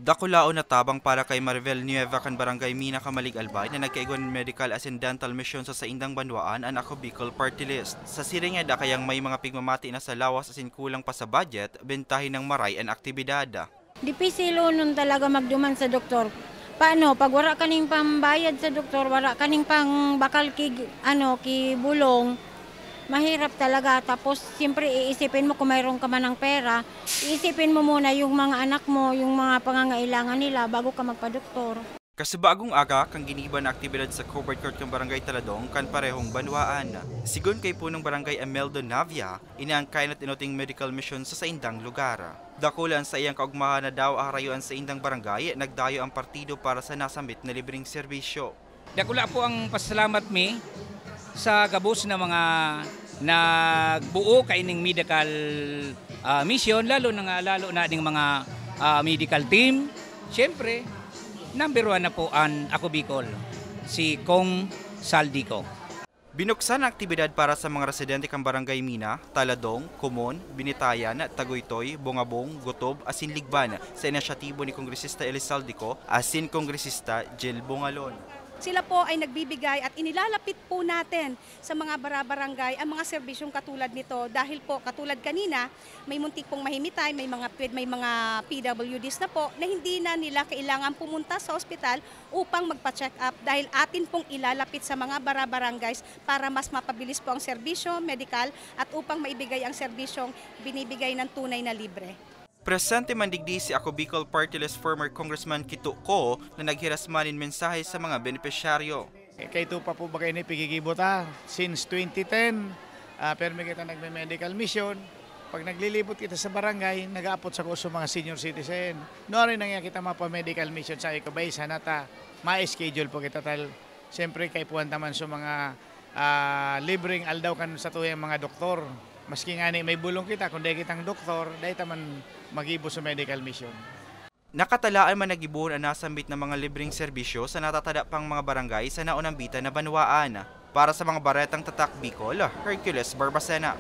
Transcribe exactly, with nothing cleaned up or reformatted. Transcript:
Dakulaon na tabang para kay Maribel Nueva kan Barangay Mina, Camalig, Albay, na nagkaigwa nin medical asin dental mission sa saindang banwaan an Ako Bicol Party List. Sa siring niya, dakayang may mga pigmamati na sa lawas asin kulang pa sa budget, bentahin ng maray an aktibidad. Dipisilonon talaga magduman sa doktor. Paano? Pag wara ka ning pambayad sa doktor, wara ka ning pang bakal ki, ano, ki bulong, mahirap talaga. Tapos, siyempre, iisipin mo kung mayroon ka man ng pera, iisipin mo muna yung mga anak mo, yung mga pangangailangan nila bago ka magpadoktor. Kasubagong aga kan giniba na aktibidad sa covered court kan Barangay Taladong kan parehong banwaan. Sigon kay Punong Barangay Ameldo Navia, ini ang kainot-inoting medical mission sa saindang lugar. Dakula an saiyang kaugmahan na dawa harayo an saindang barangay, nagdayo ang partido para sa nasambit na libreng serbisyo. Dakula po ang pasalamat mi sa gabos na mga nagbuo kaining medical, ah, mission, lalo na nga, lalo na ning mga, ah, medical team. Siyempre, number one na po an Ako Bicol, si Cong Saldico. Binuksan ang aktibidad para sa mga residente kan Barangay Mina, Taladong, Comon, Binitayan, Tagoytoy, Bongabong, Gotob, asin Ligban sa inisyatibo ni Kongresista Eli Saldico asin Kongresista Jel Bongalon. Sila po ay nagbibigay at inilalapit po natin sa mga barabarangay ang mga serbisyong katulad nito dahil po katulad kanina, may muntik pong mahimitay, may mga pwed-, may mga P W Ds na po na hindi na nila kailangan pumunta sa ospital upang magpa-check up dahil atin pong ilalapit sa mga barabarangays para mas mapabilis po ang serbisyo medikal at upang maibigay ang serbisyong binibigay ng tunay na libre. Presente man digdi si Ako Bicol Party List former Congressman Kito Co na naghiras man nin mensahe sa mga benepisyaryo. Eh, kaito pa po ba kayo ni pigigibo ta? Since twenty ten, ah, permi kita nagme-medical mission. Pag naglilibot kita sa barangay, nag-aapot sa kuso mga senior citizen. Nuari na nga kita mapa-medical mission sa Ikobay, sana ta ma-schedule po kita tal. Siyempre, kaipuhan ta man sa mga, ah, libreng aldaw kan sa tuyang mga doktor. Maski ngani may bulong kita, kung dai kitang doktor, dai ta man magibo sa medical mission. Nakatalaan man na gibohon an nasambit na mga libreng serbisyo sa natatada pang mga barangay sa naunambitan na banwaan. Para sa mga Baretang Tatak Bicol, Hercules Barbacena.